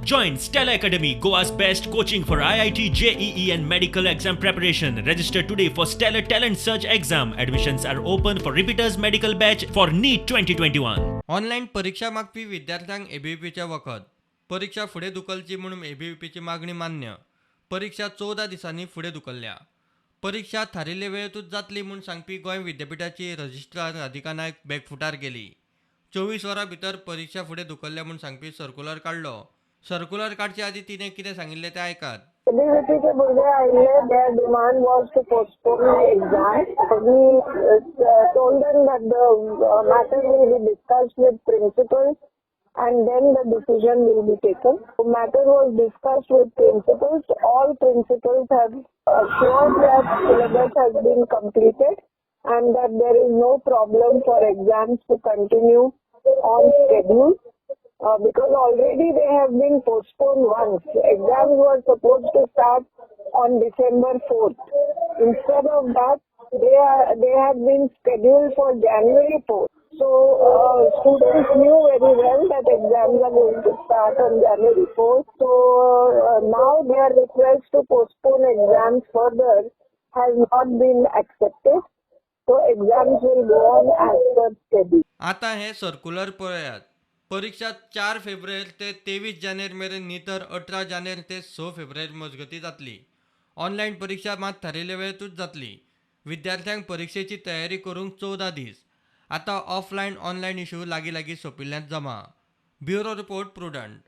Join Stella Academy, Goa's best coaching for IIT, JEE and medical exam preparation. Register today for Stellar Talent Search exam. Admissions are open for repeaters medical batch for NEET 2021. Online परिक्षा मागपी विद्यार्थ्यांक एबीव्हीपीचें वखद. परिक्षा फुडें धुकलची म्हणून एबीव्हीपीची मागणी मान्य. परिक्षा 14 दिसांनी फुडें धुकल्ल्या. परिक्षा थारिल्ले वेळेंतूच जातली म्हूण सांगपी गोंय विद्यापिठाची रजिस्ट्रार राधिका नायक बॅकफुटार गेली. 24 वरां भितर परिक्षा फुडें धुकल्ल्या म्हूण सांगपी सर्कुलर काडलो. सर्कुलर काडचे आदीं तिणें कितें सांगिल्लें तें आयकात. एबीव्हीपीचे भुरगे आयिल्ले, their demand was to postpone the exam. We told them that the matter will be discussed with principals and then the decision will be taken. The matter was discussed with principals. All principals have assured that syllabus has been completed and that there is no problem for exams to continue on schedule. Because already they have been postponed once. Exams were supposed to start on December 4th. Instead of that, they have been scheduled for January 4th. So students knew very well that exams are going to start on January 4th. So now their request to postpone exams further has not been accepted. So exams will go on as per schedule. आतां हें circular पळयात. परिक्षा 4 फेब्रुवारी ते 23 जानेर मेरेन न्ही तर 18 जानेर ते 6 फेब्रुवारी मजगतीं जातली. ऑनलायन परिक्षा मात थारिल्ले वेळेंतूच जातली. विद्यार्थ्यांक परिक्षेची तयारी करूंक 14 दीस. आतां ऑफलायन ऑनलायन इशू लागीं लागीं सोंपिल्ल्यान जमा. Bureau report, Prudent.